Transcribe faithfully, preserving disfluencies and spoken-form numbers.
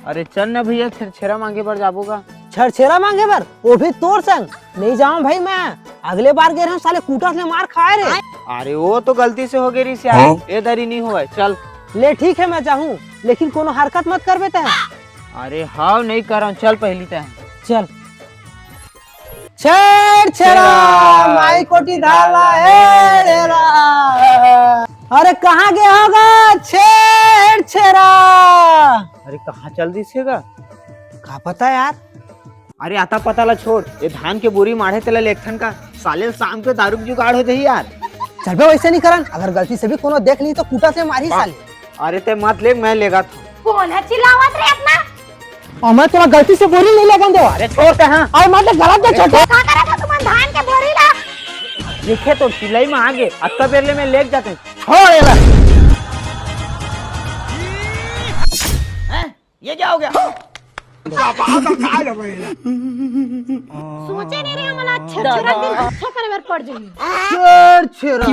अरे चल ना भैया, छेरछेरा मांगे बर जाबो गा। छेरछेरा मांगे बर? वो भी तोर संग? नहीं जाऊं भाई मैं। अगले बार गे रहूं, साले कुटस ले मार खाए रे। अरे वो तो गलती से हो गई रहिस यार। हाँ? ए दरी नहीं होवय, चल। ले ठीक है, मैं जाहूं, लेकिन कोनो हरकत मत करबे तैं। अरे हाव, नहीं करंव, चल पहली तैं। चल। छेरछेरा, माई कोठी धाला, ए डेरा। अरे कहाँ गे होगा छेरछेरा? अरे कहाँ चल दिस हे गा? का पता यार। अरे आता पता ला छोड़, ये धान के बोरी माढ़े तेला लेगथन का, साले शाम के दारू के जुगाड़ हो जाही यार। चल बे, वैसे नहीं करन, अगर गलती से भी कोनो देख ली तो कुटस ले मारही साले। अरे तैं मत लेग, मैं लेगथंव। कौन है चिल्लावत रे इतना? और मैं तोला गलती से बोरी नहीं लेगन देवंव। अरे छोड़ तैं, हाँ। और मैं तो गलत दे अरे छोटे। का करत हो तुमन धान के बोरी ला? देखे तो चिल्लाई में आगे, अतका बेर ले मैं लेग जातेंव। छोड़ एला। हैं? ये क्या हो गया? सोचे नहीं रहे हमला छेरछेरा दिन अच्छा करे बर पड़ जाही। छेरछेरा।